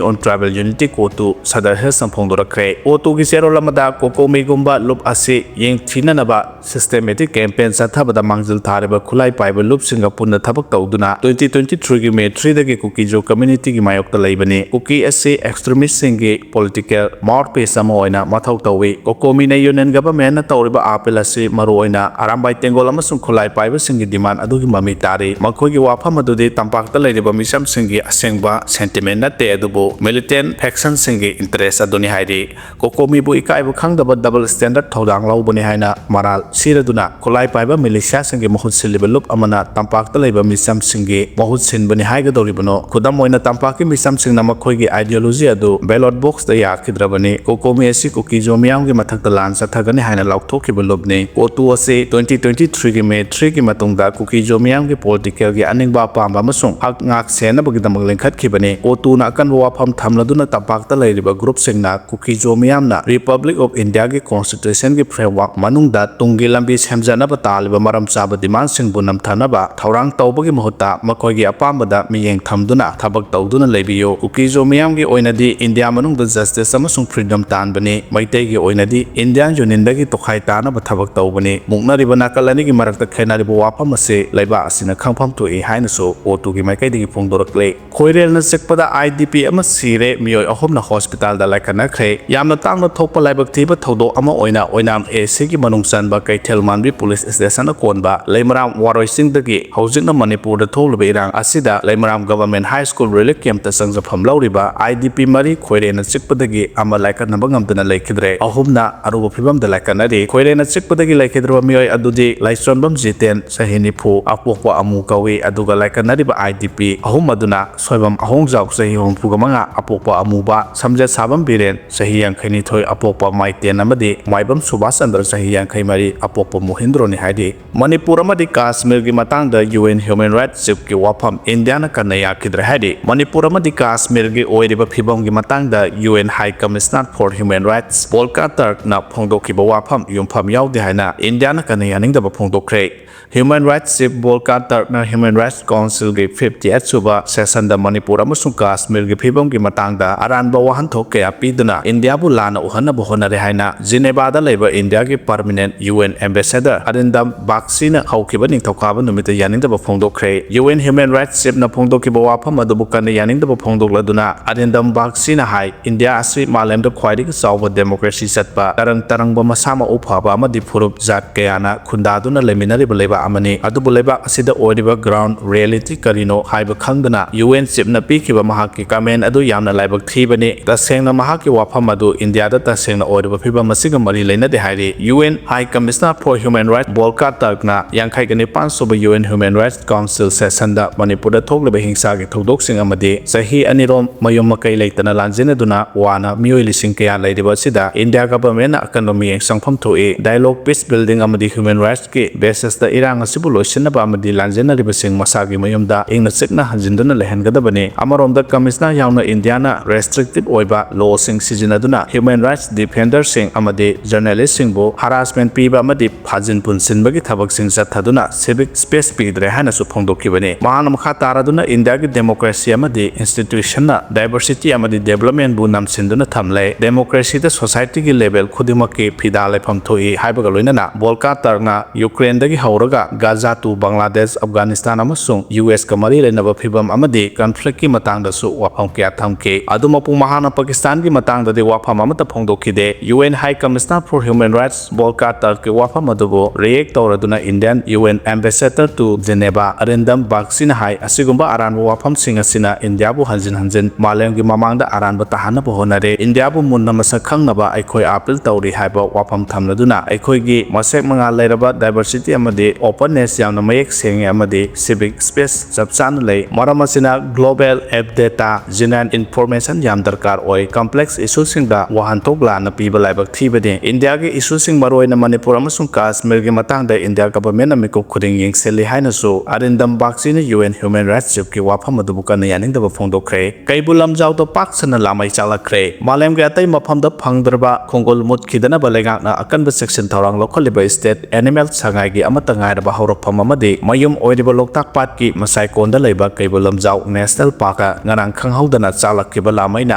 on Tribal Unity, ꯀꯣꯇꯨ, Sadar ꯍꯤꯜꯁꯅ ꯐꯣꯡꯗꯣꯔꯛꯈ꯭ꯔꯦ꯫ ꯀꯣꯇꯨꯒꯤ ꯆꯦꯔꯣꯜ ꯑꯃꯗ COCOMI ꯒꯨꯝꯕ ꯂꯨꯞ ꯑꯁꯤ ꯌꯦꯡꯊꯤꯅꯅꯕ systematic campaign ꯆꯠꯊꯕꯗ ꯃꯥꯡꯖꯤꯜ ꯊꯥꯔꯤꯕ ꯈꯨꯠꯂꯥꯏ ꯄꯥꯏꯕ ꯂꯨꯞꯁꯤꯡꯒ ꯄꯨꯟꯅ ꯊꯕꯛ ꯇꯧꯗꯨꯅ twenty twenty-three ꯒꯤ May three ꯗꯒꯤ ꯀꯨꯀꯤꯖꯣ community ꯒꯤ ꯃꯥꯌꯣꯛꯇ ꯂꯩꯕꯅꯤ꯫ ꯀꯨꯀꯤ ꯑꯁꯤ extremist ꯁꯤꯡꯒꯤ political mouthpiece ꯑꯃ ꯑꯣꯏꯅ ꯃꯊꯧ ꯇꯧꯏ꯫ COCOMI ꯅ Union Government ꯅ ꯇꯧꯔꯤꯕ appeal ꯑꯁꯤ ꯃꯔꯨꯑꯣꯏꯅ ꯑꯔꯥꯝꯕꯥꯏ ꯇꯦꯡꯒꯣꯜ ꯑꯃꯁꯨꯡ ꯈꯨꯠꯂꯥꯏ ꯄꯥꯏꯕꯁꯤꯡꯒꯤ demand ꯑꯗꯨꯒꯤ ꯃꯃꯤ ꯇꯥꯔꯤ꯫ ꯃꯈꯣꯏꯒꯤ ꯋꯥꯐꯝ ꯑꯗꯨꯗꯤ ꯇꯝꯄꯥꯛꯇ ꯂꯩꯔꯤꯕ ꯃꯤꯆꯝꯁꯤꯡꯒꯤ ꯑꯁꯦꯡꯕ sentiment ꯅꯠꯇꯦ, ꯑꯗꯨꯕꯨ militant faction ꯁꯤꯡꯒꯤ interest ꯑꯗꯨꯅꯤ ꯍꯥꯏꯔꯤ꯫ COCOMI ꯕꯨ ꯏꯀꯥꯏꯕ ꯈꯪꯗꯕ double standard ꯊꯧꯗꯥꯡ ꯂꯧꯕꯅꯤ ꯍꯥꯏꯅ ꯃꯔꯥꯜ ꯁꯤꯔꯗꯨꯅ ꯈꯨꯠꯂꯥꯏ ꯄꯥꯏꯕ militia ꯁꯤꯡꯒꯤ ꯃꯍꯨꯠ ꯁꯤꯜꯂꯤꯕ ꯂꯨꯞ ꯑꯃꯅ ꯇꯝꯄꯥꯛꯇ ꯂꯩꯕ ꯃꯤꯆꯝꯁꯤꯡꯒꯤ ꯃꯍꯨꯠ ꯁꯤꯟꯕꯅꯤ ꯍꯥꯏꯒꯗꯧꯔꯤꯕꯅꯣ? ꯈꯨꯗꯝ ꯑꯣꯏꯅ, ꯇꯝꯄꯥꯛꯀꯤ ꯃꯤꯆꯝꯁꯤꯡꯅ ꯃꯈꯣꯏꯒꯤ ideology ꯑꯗꯨ ballot box ꯇ ꯌꯥꯈꯤꯗ꯭ꯔꯕꯅꯤ꯫ COCOMI ꯑꯁꯤ ꯀꯨꯀꯤꯖꯣ ꯃꯤꯌꯥꯝꯒꯤ ꯃꯊꯛꯇ ꯂꯥꯟ ꯆꯠꯊꯒꯅꯤ ꯍꯥꯏꯅ ꯂꯥꯎꯊꯣꯛꯈꯤꯕ ꯂꯨꯞꯅꯤ꯫ ꯀꯣꯇꯨ ꯑꯁꯤ twenty twenty-three ꯒꯤ May three ꯒꯤ ꯃꯇꯨꯡꯗ ꯀꯨꯀꯤꯖꯣ ꯃꯤꯌꯥꯝꯒꯤ political ꯒꯤ ꯑꯅꯤꯡꯕ ꯑꯄꯥꯝꯕ ꯑꯃꯁꯨꯡ ꯍꯛ ꯉꯥꯛ ꯁꯦꯟꯅꯕꯒꯤꯗꯃꯛ ꯂꯤꯡꯈꯠꯈꯤꯕꯅꯤ꯫ ꯀꯣꯇꯨꯅ ꯑꯀꯟꯕ ꯋꯥꯐꯝ ꯊꯝꯂꯗꯨꯅ ꯇꯝꯄꯥꯛꯇ ꯂꯩꯔꯤꯕ group ꯁꯤꯡꯅ ꯀꯨꯀꯤꯖꯣ ꯃꯤꯌꯥꯝꯅ Republic of India ꯒꯤ constitution ꯒꯤ framework ꯃꯅꯨꯡꯗ ꯇꯨꯡꯒꯤ ꯂꯝꯕꯤ ꯁꯦꯝꯖꯅꯕ ꯇꯥꯜꯂꯤꯕ ꯃꯔꯝ ꯆꯥꯕ demand ꯁꯤꯡꯕꯨ ꯅꯝꯊꯅꯕ ꯊꯧꯔꯥꯡ ꯇꯧꯕꯒꯤ ꯃꯍꯨꯠꯇ ꯃꯈꯣꯏꯒꯤ ꯑꯄꯥꯝꯕꯗ ꯃꯤꯠꯌꯦꯡ ꯊꯝꯗꯨꯅ ꯊꯕꯛ ꯇꯧꯗꯨꯅ ꯂꯩꯕꯤꯌꯨ꯫ ꯀꯨꯀꯤꯖꯣ ꯃꯤꯌꯥꯝꯒꯤ ꯑꯣꯏꯅꯗꯤ ꯏꯟꯗꯤꯌꯥ ꯃꯅꯨꯡꯗ justice ꯑꯃꯁꯨꯡ freedom ꯇꯥꯟꯕꯅꯤ꯫ ꯃꯩꯇꯩꯒꯤ ꯑꯣꯏꯅꯗꯤ Indian Union ꯗꯒꯤ ꯇꯣꯈꯥꯏ ꯇꯥꯅꯕ ꯊꯕꯛ ꯇꯧꯕꯅꯤ꯫ ꯃꯨꯛꯅꯔꯤꯕ ꯅꯥꯀꯜ ꯑꯅꯤꯒꯤ ꯃꯔꯛꯇ ꯈꯦꯠꯅꯔꯤꯕ ꯋꯥꯐꯝ ꯑꯁꯤ ꯂꯩꯕꯥꯛ ꯑꯁꯤꯅ ꯈꯪꯐꯝ ꯊꯣꯛꯏ ꯍꯥꯏꯅꯁꯨ ꯀꯣꯇꯨꯒꯤ ꯃꯥꯏꯀꯩꯗꯒꯤ ꯐꯣꯡꯗꯣꯔꯛꯂꯦ꯫ ꯈꯣꯏꯔꯦꯜꯅ ꯆꯤꯛꯄꯗ I D P ꯑꯃ ꯁꯤꯔꯦ, ꯃꯤꯑꯣꯏ ꯑꯍꯨꯝꯅ hospital ꯗ ꯂꯥꯏꯀꯠꯅꯈ꯭ꯔꯦ꯫ ꯌꯥꯝꯅ ꯇꯥꯡꯅ ꯊꯣꯛꯄ ꯂꯥꯏꯕꯛ ꯊꯤꯕ ꯊꯧꯗꯣꯛ ꯑꯃ ꯑꯣꯏꯅ ꯑꯣꯏꯅꯥꯝ A C ꯒꯤ ꯃꯅꯨꯡ ꯆꯟꯕ ꯀꯩꯊꯦꯜ ꯃꯥꯟꯕꯤ police station ꯀꯣꯟꯕ ꯂꯩꯃꯔꯥꯝ ꯋꯥꯔꯣꯏ ꯆꯤꯡꯗꯒꯤ ꯍꯧꯖꯤꯛꯅ ꯃꯅꯤꯄꯨꯔꯗ ꯊꯣꯛꯂꯤꯕ ꯏꯔꯥꯡ ꯑꯁꯤꯗ ꯂꯩꯃꯔꯥꯝ Government High School relief camp ꯇ ꯆꯪꯖꯐꯝ ꯂꯧꯔꯤꯕ I D P ꯃꯔꯤ ꯈꯣꯏꯔꯦꯜꯅ ꯆꯤꯛꯄꯗꯒꯤ ꯑꯃ ꯂꯥꯏꯀꯠꯅꯕ ꯉꯝꯗꯅ ꯂꯩꯈꯤꯗ꯭ꯔꯦ꯫ ꯑꯍꯨꯝꯅ ꯑꯔꯨꯕ ꯐꯤꯕꯝꯗ ꯂꯥꯏꯀꯠꯅꯔꯤ꯫ ꯈꯣꯏꯔꯦꯜꯅ ꯆꯤꯛꯄꯗꯒꯤ ꯂꯩꯈꯤꯗ꯭ꯔꯕ ꯃꯤꯑꯣꯏ ꯑꯗꯨꯗꯤ ꯂꯥꯏꯆꯣꯟꯕꯝ ꯖꯤꯇꯦꯟ, ꯆꯍꯤ ꯅꯤꯐꯨ, ꯑꯄꯣꯛꯄ ꯑꯃꯨ ꯀꯧꯏ, ꯑꯗꯨꯒ ꯂꯥꯏꯀꯠꯅꯔꯤꯕ I D P ꯑꯍꯨꯝ ꯑꯗꯨꯅ ꯁꯣꯏꯕꯝ ꯑꯍꯣꯡꯖꯥꯎ, ꯆꯍꯤ ꯍꯨꯝꯐꯨꯒ ꯃꯉꯥ, ꯑꯄꯣꯛꯄ ꯑꯃꯨꯕ, ꯁꯝꯖꯦꯠ ꯁꯥꯕꯝ ꯕꯤꯔꯦꯟ, ꯆꯍꯤ ꯌꯥꯡꯈꯩ ꯅꯤꯊꯣꯏ, ꯑꯄꯣꯛꯄ ꯃꯥꯏꯇꯦꯟ, ꯑꯃꯗꯤ ꯃꯥꯏꯕꯝ ꯁꯨꯕꯥꯁ ꯆꯟꯗ꯭ꯔ, ꯆꯍꯤ ꯌꯥꯡꯈꯩ ꯃꯔꯤ, ꯑꯄꯣꯛꯄ ꯃꯣꯍꯤꯟꯗ꯭ꯔꯣꯅꯤ ꯍꯥꯏꯔꯤ꯫ ꯃꯅꯤꯄꯨꯔ ꯑꯃꯗꯤ ꯀꯥꯁꯃꯤꯔꯒꯤ ꯃꯇꯥꯡꯗ U N Human Rights Chief ꯀꯤ ꯋꯥꯐꯝ ꯏꯟꯗꯤꯌꯥꯅ ꯀꯟꯅ ꯌꯥꯈꯤꯗ꯭ꯔꯦ ꯍꯥꯏꯔꯤ꯫ ꯃꯅꯤꯄꯨꯔ ꯑꯃꯗꯤ ꯀꯥꯁꯃꯤꯔꯒꯤ ꯑꯣꯏꯔꯤꯕ ꯐꯤꯕꯝꯒꯤ ꯃꯇꯥꯡꯗ U N High Commissioner for Human Rights ꯚꯣꯜꯀꯥꯔ ꯇꯔꯛꯅ ꯐꯣꯡꯗꯣꯛꯈꯤꯕ ꯋꯥꯐꯝ ꯌꯨꯝꯐꯝ ꯌꯥꯎꯗꯦ ꯍꯥꯏꯅ ꯏꯟꯗꯤꯌꯥꯅ ꯀꯟꯅ ꯌꯥꯅꯤꯡꯗꯕ ꯐꯣꯡꯗꯣꯛꯈ꯭ꯔꯦ꯫ Human Rights Chief ꯚꯣꯜꯀꯥꯔ ꯇꯔꯛꯅ Human Rights Council ꯒꯤ fifty eight ꯁꯨꯕ session ꯗ ꯃꯅꯤꯄꯨꯔ ꯑꯃꯁꯨꯡ ꯀꯥꯁꯃꯤꯔꯒꯤ ꯐꯤꯕꯝꯒꯤ ꯃꯇꯥꯡꯗ ꯑꯔꯥꯟꯕ ꯋꯥꯍꯟꯊꯣꯛ ꯀꯌꯥ ꯄꯤꯗꯨꯅ ꯏꯟꯗꯤꯌꯥꯕꯨ ꯂꯥꯟꯅ ꯎꯍꯟꯅꯕ ꯍꯣꯠꯅꯔꯦ ꯍꯥꯏꯅ ꯖꯤꯅꯦꯕꯥꯗ ꯂꯩꯕ ꯏꯟꯗꯤꯌꯥꯒꯤ permanent U N ambassador ꯑꯔꯤꯟꯗꯝ ꯕꯥꯒꯁꯤꯅ ꯍꯧꯈꯤꯕ ꯅꯤꯡꯊꯧꯀꯥꯕ ꯅꯨꯃꯤꯠꯇ ꯌꯥꯅꯤꯡꯗꯕ ꯐꯣꯡꯗꯣꯛꯈ꯭ꯔꯦ꯫ U N Human Rights Chiefꯅ ꯐꯣꯡꯗꯣꯛꯈꯤꯕ ꯋꯥꯐꯝ ꯑꯗꯨꯕꯨ ꯀꯟꯅ ꯌꯥꯅꯤꯡꯗꯕ ꯐꯣꯡꯗꯣꯛꯂꯗꯨꯅ ꯑꯔꯤꯟꯗꯝ ꯕꯥꯒꯁꯤꯅ ꯍꯥꯏ, ꯏꯟꯗꯤꯌꯥ ꯑꯁꯤ ꯃꯥꯂꯦꯝꯗ ꯈ꯭ꯋꯥꯏꯗꯒꯤ ꯆꯥꯎꯕ democracy ꯆꯠꯄ, ꯇꯔꯪ ꯇꯔꯪꯕ, ꯃꯁꯥ ꯃꯎ ꯐꯕ ꯑꯃꯗꯤ ꯐꯨꯔꯨꯞ ꯖꯥꯠ ꯀꯌꯥꯅ ꯈꯨꯟꯗꯥꯗꯨꯅ ꯂꯩꯃꯤꯟꯅꯔꯤꯕ ꯂꯩꯕꯥꯛ ꯑꯃꯅꯤ꯫ ꯑꯗꯨꯕꯨ ꯂꯩꯕꯥꯛ ꯑꯁꯤꯗ ꯑꯣꯏꯔꯤꯕ ground reality ꯀꯔꯤꯅꯣ ꯍꯥꯏꯕ ꯈꯪꯗꯅ U N Chiefꯅ ꯄꯤꯈꯤꯕ ꯃꯍꯥꯛꯀꯤ comment ꯑꯗꯨ ꯌꯥꯝꯅ ꯂꯥꯏꯕꯛ ꯊꯤꯕꯅꯤ꯫ ꯇꯁꯦꯡꯅ ꯃꯍꯥꯛꯀꯤ ꯋꯥꯐꯝ ꯑꯗꯨ ꯏꯟꯗꯤꯌꯥꯗ ꯇꯁꯦꯡꯅ ꯑꯣꯏꯔꯤꯕ ꯐꯤꯕꯝ ꯑꯁꯤꯒ ꯃꯔꯤ ꯂꯩꯅꯗꯦ ꯍꯥꯏꯔꯤ꯫ U N High Commissioner for Human Rights Volker Turkꯅ ꯌꯥꯡꯈꯩꯒ ꯅꯤꯄꯥꯟ ꯁꯨꯕ U N Human Rights Council sessionꯗ ꯃꯅꯤꯄꯨꯔꯗ ꯊꯣꯛꯂꯤꯕ ꯍꯤꯡꯁꯥꯒꯤ ꯊꯧꯗꯣꯛꯁꯤꯡ ꯑꯃꯗꯤ ꯆꯍꯤ ꯑꯅꯤꯔꯣꯝ ꯃꯌꯨꯝ ꯃꯀꯩ ꯂꯩꯇꯅ ꯂꯥꯟꯖꯦꯟꯅꯗꯨꯅ ꯋꯥꯅ ꯃꯤꯑꯣꯏ ꯂꯤꯁꯤꯡ ꯀꯌꯥ ꯂꯩꯔꯤꯕ ꯑꯁꯤꯗ ꯏꯟꯗꯤꯌꯥ governmentꯅ ꯑꯀꯟꯕ ꯃꯤꯠꯌꯦꯡ ꯆꯪꯐꯝ ꯊꯣꯛꯏ꯫ Dialogue, peace building ꯑꯃꯗꯤ human rightsꯀꯤ basisꯇ ꯏꯔꯥꯡ ꯑꯁꯤꯕꯨ ꯂꯣꯏꯁꯤꯟꯅꯕ ꯑꯃꯗꯤ ꯂꯥꯟꯖꯦꯟꯅꯔꯤꯕꯁꯤꯡ ꯃꯁꯥꯒꯤ ꯃꯌꯨꯝꯗ ꯏꯪꯅ ꯆꯤꯛꯅ ꯍꯟꯖꯤꯟꯗꯨꯅ ꯂꯩꯍꯟꯒꯗꯕꯅꯤ꯫ ꯑꯃꯔꯣꯝꯗ Commissioner ꯌꯥꯎꯅ ꯏꯟꯗꯤꯌꯥꯅ restrictive ꯑꯣꯏꯕ lawꯁꯤꯡ ꯁꯤꯖꯤꯟꯅꯗꯨꯅ human rights defenderꯁꯤꯡ ꯑꯃꯗꯤ journalistꯁꯤꯡꯕꯨ harassment ꯄꯤꯕ ꯑꯃꯗꯤ ꯐꯥꯖꯤꯟ ꯄꯨꯟꯁꯤꯟꯕꯒꯤ ꯊꯕꯛꯁꯤꯡ ꯆꯠꯊꯗꯨꯅ civic space ꯄꯤꯗ꯭ꯔꯦ ꯍꯥꯏꯅꯁꯨ ꯐꯣꯡꯗꯣꯛꯈꯤꯕꯅꯤ꯫ ꯃꯍꯥꯛꯅ ꯃꯈꯥ ꯇꯥꯔꯗꯨꯅ ꯏꯟꯗꯤꯌꯥꯒꯤ democracy ꯑꯃꯗꯤ institutionꯅ diversity ꯑꯃꯗꯤ developmentꯕꯨ ꯅꯝꯁꯤꯟꯗꯨꯅ ꯊꯝꯂꯦ꯫ Democracyꯗ societyꯒꯤ level ꯈꯨꯗꯤꯡꯃꯛꯀꯤ ꯐꯤꯗꯥ ꯂꯩꯐꯝ ꯊꯣꯛꯏ ꯍꯥꯏꯕꯒ ꯂꯣꯏꯅꯅ ꯚꯣꯜꯀꯥꯔ ꯇꯔꯛꯅ Ukraineꯗꯒꯤ ꯍꯧꯔꯒ Gaza to Bangladesh, Afghanistan ꯑꯃꯁꯨꯡ USꯀ ꯃꯔꯤ ꯂꯩꯅꯕ ꯐꯤꯕꯝ ꯑꯃꯗꯤ conflictꯀꯤ ꯃꯇꯥꯡꯗꯁꯨ ꯋꯥꯐꯝ ꯀꯌꯥ ꯊꯝꯈꯤ꯫ ꯑꯗꯨꯃꯛꯄꯨ ꯃꯍꯥꯛꯅ ꯄꯥꯀꯤꯁꯇꯥꯟꯒꯤ ꯃꯇꯥꯡꯗꯗꯤ ꯋꯥꯐꯝ ꯑꯃꯠꯇ ꯐꯣꯡꯗꯣꯛꯈꯤꯗꯦ꯫ U N High Commissioner for Human Rights ꯚꯣꯜꯀꯥꯔ ꯇꯔꯛꯀꯤ ꯋꯥꯐꯝ ꯑꯗꯨꯕꯨ react ꯇꯧꯔꯗꯨꯅ Indian U N ambassador to Geneva ꯑꯔꯤꯟꯗꯝ ꯕꯥꯒꯁꯤꯅ ꯍꯥꯏ, ꯑꯁꯤꯒꯨꯝꯕ ꯑꯔꯥꯟꯕ ꯋꯥꯐꯝꯁꯤꯡ ꯑꯁꯤꯅ ꯏꯟꯗꯤꯌꯥꯕꯨ ꯍꯟꯖꯤꯟ ꯍꯟꯖꯤꯟ ꯃꯥꯂꯦꯝꯒꯤ ꯃꯃꯥꯡꯗ ꯑꯔꯥꯟꯕ ꯇꯥꯍꯟꯅꯕ ꯍꯣꯠꯅꯔꯦ꯫ ꯏꯟꯗꯤꯌꯥꯕꯨ ꯃꯨꯟꯅ ꯃꯁꯛ ꯈꯪꯅꯕ ꯑꯩꯈꯣꯏ appeal ꯇꯧꯔꯤ ꯍꯥꯏꯕ ꯋꯥꯐꯝ ꯊꯝꯂꯗꯨꯅ ꯑꯩꯈꯣꯏꯒꯤ ꯃꯁꯦꯛ ꯃꯉꯥꯜ ꯂꯩꯔꯕ diversity ꯑꯃꯗꯤ openness ꯌꯥꯝꯅ ꯃꯌꯦꯛ ꯁꯦꯡꯉꯤ ꯑꯃꯗꯤ civic space ꯆꯞ ꯆꯥꯅ ꯂꯩ꯫ ꯃꯔꯝ ꯑꯁꯤꯅ global app data, genuine information ꯌꯥꯝ ꯗꯔꯀꯥꯔ ꯑꯣꯏ꯫ Complex issueꯁꯤꯡꯗ ꯋꯥꯍꯟꯊꯣꯛ ꯂꯥꯟꯅ ꯄꯤꯕ ꯂꯥꯏꯕꯛ ꯊꯤꯕꯅꯤ꯫ ꯏꯟꯗꯤꯌꯥꯒꯤ issueꯁꯤꯡ, ꯃꯔꯨꯑꯣꯏꯅ ꯃꯅꯤꯄꯨꯔ ꯑꯃꯁꯨꯡ ꯀꯥꯁꯃꯤꯔꯒꯤ ꯃꯇꯥꯡꯗ ꯏꯟꯗꯤꯌꯥ governmentꯅ ꯃꯤꯀꯨꯞ ꯈꯨꯗꯤꯡ ꯌꯦꯡꯁꯤꯜꯂꯤ ꯍꯥꯏꯅꯁꯨ ꯑꯔꯤꯟꯗꯝ ꯕꯥꯒꯁꯤꯅ U N Human Rights Chiefꯀꯤ ꯋꯥꯐꯝ ꯑꯗꯨꯕꯨ ꯀꯟꯅ ꯌꯥꯅꯤꯡꯗꯕ ꯐꯣꯡꯗꯣꯛꯈ꯭ꯔꯦ꯫ ꯀꯩꯕꯨꯜ ꯂꯝꯖꯥꯎꯗ ꯄꯥꯛ ꯁꯟꯅ ꯂꯥꯃꯩ ꯆꯥꯛꯂꯛꯈ꯭ꯔꯦ꯫ ꯃꯥꯂꯦꯝꯒꯤ ꯑꯇꯩ ꯃꯐꯝꯗ ꯐꯪꯗ꯭ꯔꯕ ꯈꯣꯡꯒꯨꯜ ꯃꯨꯠꯈꯤꯗꯅꯕ ꯂꯩꯉꯥꯛꯅ ꯑꯀꯟꯕ ꯆꯦꯛꯁꯤꯟ ꯊꯧꯔꯥꯡ ꯂꯧꯈꯠꯂꯤꯕ state animal ꯁꯉꯥꯏꯒꯤ ꯑꯃꯠꯇ ꯉꯥꯏꯔꯕ ꯍꯧꯔꯛꯐꯝ ꯑꯃꯗꯤ ꯃꯌꯨꯝ ꯑꯣꯏꯔꯤꯕ ꯂꯣꯛꯇꯥꯛ ꯄꯥꯠꯀꯤ ꯃꯁꯥꯏꯀꯣꯟꯗ ꯂꯩꯕ ꯀꯩꯕꯨꯜ ꯂꯝꯖꯥꯎ National Park ꯉꯔꯥꯡ ꯈꯪꯍꯧꯗꯅ ꯆꯥꯛꯂꯛꯈꯤꯕ ꯂꯥꯃꯩꯅ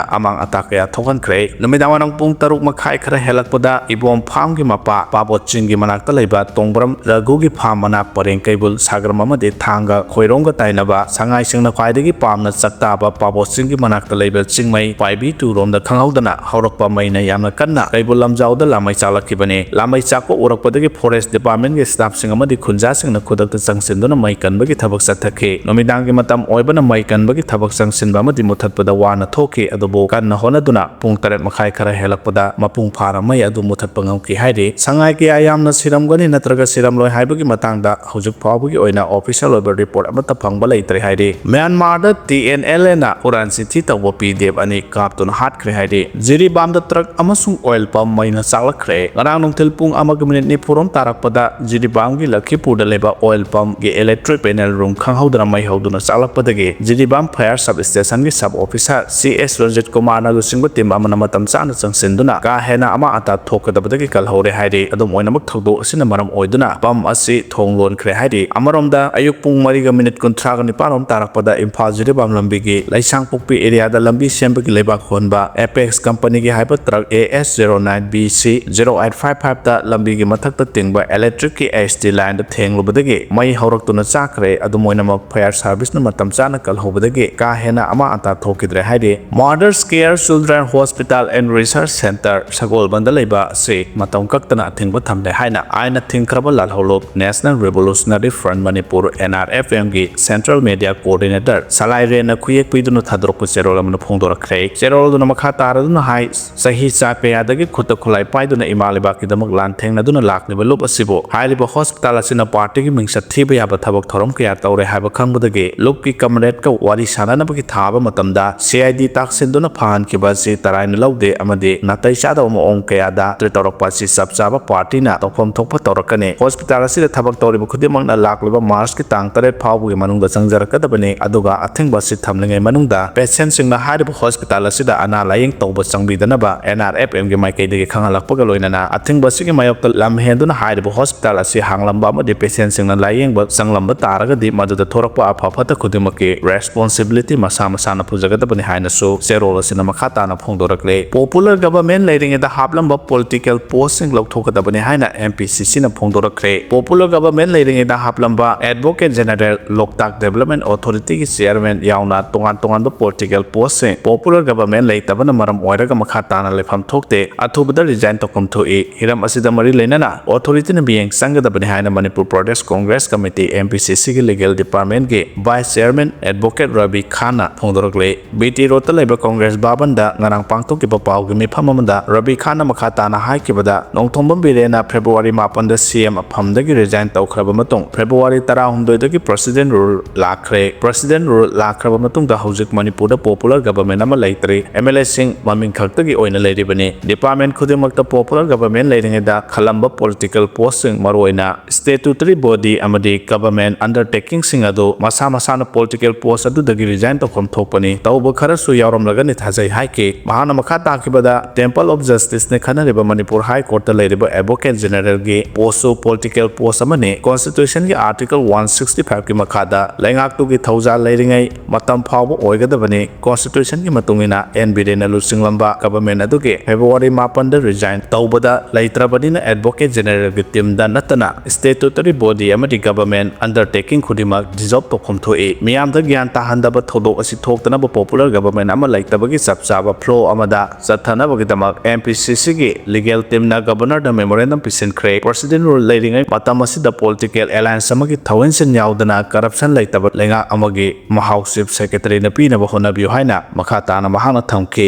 ꯑꯃꯥꯡ ꯑꯇꯥ ꯀꯌꯥ ꯊꯣꯛꯍꯟꯈ꯭ꯔꯦ꯫ ꯅꯨꯃꯤꯗꯥꯡ ꯋꯥꯏꯔꯝ ꯄꯨꯡ ꯇꯔꯨꯛ ꯃꯈꯥꯏ ꯈꯔ ꯍꯦꯜꯂꯛꯄꯗ ꯏꯕꯣꯝ ꯐꯥꯝꯒꯤ ꯃꯄꯥ ꯄꯥꯕꯣꯠ ꯆꯤꯡꯒꯤ ꯃꯅꯥꯛꯇ ꯂꯩꯕ ꯇꯣꯡꯕ꯭ꯔꯝ ꯔꯘꯨꯒꯤ ꯐꯥꯝ ꯃꯅꯥꯛ ꯄꯔꯦꯡ ꯀꯩꯕꯨꯜ ꯁꯥꯒ꯭ꯔꯝ ꯑꯃꯗꯤ ꯊꯥꯡꯒ ꯈꯣꯏꯔꯣꯝꯒ ꯇꯥꯏꯅꯕ ꯁꯉꯥꯏꯁꯤꯡꯅ ꯈ꯭ꯋꯥꯏꯗꯒꯤ ꯄꯥꯝꯅ ꯆꯥꯛꯇꯥꯕ ꯄꯥꯕꯣꯠ ꯆꯤꯡꯒꯤ ꯃꯅꯥꯛꯇ ꯂꯩꯕ ꯆꯤꯡꯃꯩ ꯄꯥꯏꯕꯤ ꯇꯨꯔꯣꯝꯗ ꯈꯪꯍꯧꯗꯅ ꯍꯧꯔꯛꯄ ꯃꯩꯅ ꯌꯥꯝꯅ ꯀꯟꯅ ꯀꯩꯕꯨꯜ ꯂꯝꯖꯥꯎꯗ ꯂꯥꯃꯩ ꯆꯥꯛꯂꯛꯈꯤꯕꯅꯤ꯫ ꯂꯥꯃꯩ ꯆꯥꯛꯄ ꯎꯔꯛꯄꯗꯒꯤ forest departmentꯀꯤ staffꯁꯤꯡ ꯑꯃꯗꯤ ꯈꯨꯟꯖꯥꯁꯤꯡꯅ ꯈꯨꯗꯛꯇ ꯆꯪꯁꯤꯟꯗꯨꯅ ꯃꯩ ꯀꯟꯕꯒꯤ ꯊꯕꯛ ꯆꯠꯊꯈꯤ꯫ ꯅꯨꯃꯤꯗꯥꯡꯒꯤ ꯃꯇꯝ ꯑꯣꯏꯕꯅ ꯃꯩ ꯀꯟꯕꯒꯤ ꯊꯕꯛ ꯆꯪꯁꯤꯟꯕ ꯑꯃꯗꯤ ꯃꯨꯊꯠꯄꯗ ꯋꯥꯅ ꯊꯣꯛꯈꯤ, ꯑꯗꯨꯕꯨ ꯀꯟꯅ ꯍꯣꯠꯅꯗꯨꯅ ꯄꯨꯡ ꯇꯔꯦꯠ ꯃꯈꯥꯏ ꯈꯔ ꯍꯦꯜꯂꯛꯄꯗ ꯃꯄꯨꯡ ꯐꯥꯅ ꯃꯩ ꯑꯗꯨ ꯃꯨꯊꯠꯄ ꯉꯝꯈꯤ ꯍꯥꯏꯔꯤ꯫ ꯁꯉꯥꯏ ꯀꯌꯥ ꯌꯥꯝꯅ ꯁꯤꯔꯝꯒꯅꯤ ꯅꯠꯇ꯭ꯔꯒ ꯁꯤꯔꯝꯂꯣꯏ ꯍꯥꯏꯕꯒꯤ ꯃꯇꯥꯡꯗ ꯍꯧꯖꯤꯛ ꯐꯥꯎꯕꯒꯤ ꯑꯣꯏꯅ official ꯑꯣꯏꯕ report ꯑꯃꯠꯇ ꯐꯪꯕ ꯂꯩꯇ꯭ꯔꯦ ꯍꯥꯏꯔꯤ꯫ ꯃ꯭ꯌꯥꯟꯃꯥꯔꯗ TNLAꯅ ꯍꯨꯔꯥꯟ ꯆꯤꯟꯊꯤ ꯇꯧꯕ PDF ꯑꯅꯤ ꯀꯥꯞꯇꯨꯅ ꯍꯥꯠꯈ꯭ꯔꯦ ꯍꯥꯏꯔꯤ꯫ ꯖꯤꯔꯤꯕꯥꯝꯗ truck ꯑꯃꯁꯨꯡ oil pump ꯃꯩꯅ ꯆꯥꯛꯂꯛꯈ꯭ꯔꯦ꯫ ꯉꯔꯥꯡ ꯅꯨꯡꯊꯤꯜ ꯄꯨꯡ ꯑꯃꯒ minute ꯅꯤꯐꯨꯔꯣꯝ ꯇꯥꯔꯛꯄꯗ ꯖꯤꯔꯤꯕꯥꯝꯒꯤ ꯂꯈꯤꯄꯨꯔꯗ ꯂꯩꯕ oil pumpꯀꯤ electric panel room ꯈꯪꯍꯧꯗꯅ ꯃꯩ ꯍꯧꯗꯨꯅ ꯆꯥꯛꯂꯛꯄꯗꯒꯤ Jiribam fire sub stationꯒꯤ sub officer C S Ranjit ꯀꯨꯃꯥꯔꯅ ꯂꯨꯆꯤꯡꯕ team ꯑꯃꯅ ꯃꯇꯝ ꯆꯥꯅ ꯆꯪꯁꯤꯟꯗꯨꯅ ꯀꯥ ꯍꯦꯟꯅ ꯑꯃꯥꯡ ꯑꯇꯥ ꯊꯣꯛꯀꯗꯕꯗꯒꯤ ꯀꯜꯍꯧꯔꯦ ꯍꯥꯏꯔꯤ꯫ ꯑꯗꯨꯝ ꯑꯣꯏꯅꯃꯛ, ꯊꯧꯗꯣꯛ ꯑꯁꯤꯅ ꯃꯔꯝ ꯑꯣꯏꯗꯨꯅ pump ꯑꯁꯤ ꯊꯣꯡ ꯂꯣꯟꯈ꯭ꯔꯦ ꯍꯥꯏꯔꯤ꯫ ꯑꯃꯔꯣꯝꯗ, ꯑꯌꯨꯛ ꯄꯨꯡ ꯃꯔꯤꯒ minute ꯀꯨꯟꯊ꯭ꯔꯥꯒ ꯅꯤꯄꯥꯟꯔꯣꯝ ꯇꯥꯔꯛꯄꯗ ꯏꯝꯐꯥꯜ ꯖꯤꯔꯤꯕꯥꯝ ꯂꯝꯕꯤꯒꯤ ꯂꯩꯁꯥꯡꯄꯣꯛꯄꯤ areaꯗ ꯂꯝꯕꯤ ꯁꯦꯝꯕꯒꯤ ꯂꯩꯕꯥꯛ ꯍꯣꯟꯕ Apex companyꯒꯤ ꯍꯥꯏꯕ truck AS zero nine BC zero eight five fiveꯇ ꯂꯝꯕꯤꯒꯤ ꯃꯊꯛꯇ ꯇꯤꯡꯕ electricꯀꯤ HT lineꯗ ꯊꯦꯡꯂꯨꯕꯗꯒꯤ ꯃꯩ ꯍꯧꯔꯛꯇꯨꯅ ꯆꯥꯛꯈ꯭ꯔꯦ꯫ ꯑꯗꯨꯝ ꯑꯣꯏꯅꯃꯛ, fire serviceꯅ ꯃꯇꯝ ꯆꯥꯅ ꯀꯜꯍꯧꯕꯗꯒꯤ ꯀꯥ ꯍꯦꯟꯅ ꯑꯃꯥꯡ ꯑꯇꯥ ꯊꯣꯛꯈꯤꯗ꯭ꯔꯦ ꯍꯥꯏꯔꯤ꯫ Mothers Care Children Hospital and Research Centre ꯁꯒꯣꯜꯕꯟꯗ ꯂꯩꯕ ꯑꯁꯤ ꯃꯇꯝ ꯀꯛꯇꯅ ꯑꯊꯤꯡꯕ ꯊꯝꯂꯦ ꯍꯥꯏꯅ ꯑꯥꯏꯟꯅ ꯊꯤꯡꯈ꯭ꯔꯕ ꯂꯥꯜꯍꯧꯂꯨꯞ National Revolutionary Front Manipur, NRFMꯒꯤ Central Media Coordinator ꯁꯂꯥꯏ ꯔꯦꯟꯅ ꯈꯨꯌꯦꯛ ꯄꯤꯗꯨꯅ ꯊꯥꯗꯣꯔꯛꯄ ꯆꯦꯔꯣꯜ ꯑꯃꯅ ꯐꯣꯡꯗꯣꯔꯛꯈ꯭ꯔꯦ꯫ ꯆꯦꯔꯣꯜ ꯑꯗꯨꯅ ꯃꯈꯥ ꯇꯥꯔꯗꯨꯅ ꯍꯥꯏ, ꯆꯍꯤ ꯆꯥ ꯀꯌꯥꯗꯒꯤ ꯈꯨꯠꯇ ꯈꯨꯠꯂꯥꯏ ꯄꯥꯏꯗꯨꯅ ꯏꯃꯥ ꯂꯩꯕꯥꯛꯀꯤꯗꯃꯛ ꯂꯥꯟꯊꯦꯡꯅꯗꯨꯅ ꯂꯥꯛꯂꯤꯕ ꯂꯨꯞ ꯑꯁꯤꯕꯨ ꯍꯥꯏꯔꯤꯕ hospital ꯑꯁꯤꯅ partyꯒꯤ ꯃꯤꯡꯆꯠ ꯊꯤꯕ ꯌꯥꯕ ꯊꯕꯛ ꯊꯧꯔꯝ ꯀꯌꯥ ꯇꯧꯔꯦ ꯍꯥꯏꯕ ꯈꯪꯕꯗꯒꯤ ꯂꯨꯞꯀꯤ comradeꯀ ꯋꯥꯔꯤ ꯁꯥꯟꯅꯅꯕꯒꯤ ꯊꯥꯕ ꯃꯇꯝꯗ CID ꯇꯥꯛꯁꯤꯟꯗꯨꯅ ꯐꯍꯟꯈꯤꯕ ꯑꯁꯤ ꯇꯔꯥꯏꯅ ꯂꯧꯗꯦ ꯑꯃꯗꯤ ꯅꯥꯇꯩ ꯆꯥꯗꯕ ꯃꯑꯣꯡ ꯀꯌꯥꯗ ꯇꯧꯔꯛꯄ ꯑꯁꯤ ꯆꯞ ꯆꯥꯕ partyꯅ ꯇꯧꯐꯝ ꯊꯣꯛꯄ ꯇꯧꯔꯛꯀꯅꯤ꯫ Hospital ꯑꯁꯤꯗ ꯊꯕꯛ ꯇꯧꯔꯤꯕ ꯈꯨꯗꯤꯡꯃꯛꯅ ꯂꯥꯛꯂꯤꯕ Marchꯀꯤ ꯇꯥꯡ ꯇꯔꯦꯠ ꯐꯥꯎꯕꯒꯤ ꯃꯅꯨꯡꯗ ꯆꯪꯖꯔꯛꯀꯗꯕꯅꯤ, ꯑꯗꯨꯒ ꯑꯊꯤꯡꯕ ꯑꯁꯤ ꯊꯝꯂꯤꯉꯩ ꯃꯅꯨꯡꯗ patientꯁꯤꯡꯅ ꯍꯥꯏꯔꯤꯕ hospital ꯑꯁꯤꯗ ꯑꯅꯥ ꯂꯥꯌꯦꯡ ꯇꯧꯕ ꯆꯪꯕꯤꯗꯅꯕ NRFMꯒꯤ ꯃꯥꯏꯀꯩꯗꯒꯤ ꯈꯪꯍꯜꯂꯛꯄꯒ ꯂꯣꯏꯅꯅ ꯑꯊꯤꯡꯕ ꯑꯁꯤꯒꯤ ꯃꯥꯌꯣꯛꯇ ꯂꯝ ꯍꯦꯟꯗꯨꯅ ꯍꯥꯏꯔꯤꯕ hospital ꯑꯁꯤ ꯍꯥꯡꯂꯝꯕ ꯑꯃꯗꯤ patientꯁꯤꯡꯅ ꯂꯥꯌꯦꯡꯕ ꯆꯪꯂꯝꯕ ꯇꯥꯔꯒꯗꯤ ꯃꯗꯨꯗ ꯊꯣꯔꯛꯄ ꯑꯐ ꯐꯠꯇ ꯈꯨꯗꯤꯡꯃꯛꯀꯤ responsibility ꯇꯤ ꯃꯁꯥ ꯃꯁꯥꯅ ꯄꯨꯖꯒꯗꯕꯅꯤ ꯍꯥꯏꯅꯁꯨ ꯆꯦꯔꯣꯜ ꯑꯁꯤꯅ ꯃꯈꯥ ꯇꯥꯅ ꯐꯣꯡꯗꯣꯔꯛꯂꯦ꯫ Popular government ꯂꯩꯔꯤꯉꯩꯗ ꯍꯥꯞꯂꯝꯕ political postꯁꯤꯡ ꯂꯧꯊꯣꯛꯀꯗꯕꯅꯤ ꯍꯥꯏꯅ M P C Cꯅ ꯐꯣꯡꯗꯣꯔꯛꯈ꯭ꯔꯦ꯫ Popular government ꯂꯩꯔꯤꯉꯩꯗ ꯍꯥꯞꯂꯝꯕ Advocate General, Loktak Development Authorityꯒꯤ chairman ꯌꯥꯎꯅ ꯇꯣꯉꯥꯟ ꯇꯣꯉꯥꯟꯕ political postꯁꯤꯡ popular government ꯂꯩꯇꯕꯅ ꯃꯔꯝ ꯑꯣꯏꯔꯒ ꯃꯈꯥ ꯇꯥꯅ ꯂꯩꯐꯝ ꯊꯣꯛꯇꯦ, ꯑꯊꯨꯕꯗ resign ꯇꯧꯐꯝ ꯊꯣꯛꯏ꯫ ꯍꯤꯔꯝ ꯑꯁꯤꯗ ꯃꯔꯤ ꯂꯩꯅꯅ authorityꯅ ꯃꯤꯠꯌꯦꯡ ꯆꯪꯒꯗꯕꯅꯤ ꯍꯥꯏꯅ Manipur Pradesh Congress Committee, M P C Cꯒꯤ legal departmentꯀꯤ vice chairman Advocate Ravi Khanna ꯐꯣꯡꯗꯣꯔꯛꯂꯤ꯫ B T Roadꯇ ꯂꯩꯕ Congress ꯚꯕꯟꯗ ꯉꯔꯥꯡ ꯄꯥꯡꯊꯣꯛꯈꯤꯕ ꯄꯥꯎꯒꯤ ꯃꯤꯐꯝ ꯑꯃꯗ Ravi Khanna ꯃꯈꯥ ꯇꯥꯅ ꯍꯥꯏꯈꯤꯕꯗ, ꯅꯣꯡꯊꯣꯝꯕꯝ ꯕꯤꯔꯦꯟꯅ February ꯃꯥꯄꯟꯗ C M ꯐꯝꯗꯒꯤ resign ꯇꯧꯈ꯭ꯔꯕ ꯃꯇꯨꯡ February ꯇꯔꯥꯍꯨꯝꯗꯣꯏꯗꯒꯤ President Rule ꯂꯥꯛꯈ꯭ꯔꯦ꯫ President Rule ꯂꯥꯛꯈ꯭ꯔꯕ ꯃꯇꯨꯡꯗ ꯍꯧꯖꯤꯛ ꯃꯅꯤꯄꯨꯔꯗ popular government ꯑꯃ ꯂꯩꯇ꯭ꯔꯤ꯫ M L Aꯁꯤꯡ ꯃꯃꯤꯡ ꯈꯛꯇꯒꯤ ꯑꯣꯏꯅ ꯂꯩꯔꯤꯕꯅꯤ꯫ Department ꯈꯨꯗꯤꯡꯃꯛꯇ popular government ꯂꯩꯔꯤꯉꯩꯗ ꯈꯜꯂꯝꯕ political postꯁꯤꯡ, ꯃꯔꯨꯑꯣꯏꯅ statutory body ꯑꯃꯗꯤ government undertakingꯁꯤꯡ ꯑꯗꯨ ꯃꯁꯥ ꯃꯁꯥꯅ political post ꯑꯗꯨꯗꯒꯤ resign ꯇꯧꯐꯝ ꯊꯣꯛꯄꯅꯤ꯫ ꯇꯧꯕ ꯈꯔꯁꯨ ꯌꯥꯎꯔꯝꯂꯒꯅꯤ ꯊꯥꯖꯩ ꯍꯥꯏꯈꯤ꯫ ꯃꯍꯥꯛꯅ ꯃꯈꯥ ꯇꯥꯈꯤꯕꯗ Temple of Justiceꯅ ꯈꯟꯅꯔꯤꯕ Manipur High Courtꯇ ꯂꯩꯔꯤꯕ Advocate Generalꯒꯤ postꯁꯨ political post ꯑꯃꯅꯤ꯫ Constitutionꯒꯤ Article one sixty fiveꯀꯤ ꯃꯈꯥꯗ ꯂꯩꯉꯥꯛꯇꯨꯒꯤ ꯊꯧꯖꯥꯜ ꯂꯩꯔꯤꯉꯩ ꯃꯇꯝ ꯐꯥꯎꯕ ꯑꯣꯏꯒꯗꯕꯅꯤ꯫ Constitutionꯒꯤ ꯃꯇꯨꯡ ꯏꯟꯅ N Birenꯅ ꯂꯨꯆꯤꯡꯂꯝꯕ government ꯑꯗꯨꯒꯤ February ꯃꯥꯄꯟꯗ resign ꯇꯧꯕꯗ ꯂꯩꯇ꯭ꯔꯕꯅꯤꯅ Advocate Generalꯒꯤ teamꯗ ꯅꯠꯇꯅ statutory body ꯑꯃꯗꯤ government undertaking ꯈꯨꯗꯤꯡꯃꯛ dissolve ꯇꯧꯐꯝ ꯊꯣꯛꯏ꯫ ꯃꯤꯌꯥꯝꯗ ꯒ꯭ꯌꯥꯟ ꯇꯥꯍꯟꯗꯕ ꯊꯧꯗꯣꯛ ꯑꯁꯤ ꯊꯣꯛꯇꯅꯕ popular government ꯑꯃ ꯂꯩꯇꯕꯒꯤ ꯆꯞ ꯆꯥꯕ flow ꯑꯃꯗ ꯆꯠꯊꯅꯕꯒꯤꯗꯃꯛ M P C Cꯒꯤ legal teamꯅ Governorꯗ memorandum ꯄꯤꯁꯤꯟꯈ꯭ꯔꯦ꯫ President Rule ꯂꯩꯔꯤꯉꯩ ꯃꯇꯝ ꯑꯁꯤꯗ political alliance ꯑꯃꯒꯤ ꯊꯧꯍꯤꯟꯁꯤꯟ ꯌꯥꯎꯗꯅ corruption ꯂꯩꯇꯕ ꯂꯩꯉꯥꯛ ꯑꯃꯒꯤ ꯃꯍꯥꯎ Chief Secretaryꯅ ꯄꯤꯅꯕ ꯍꯣꯠꯅꯕꯤꯌꯨ ꯍꯥꯏꯅ ꯃꯈꯥ ꯇꯥꯅ ꯃꯍꯥꯛꯅ ꯊꯝꯈꯤ꯫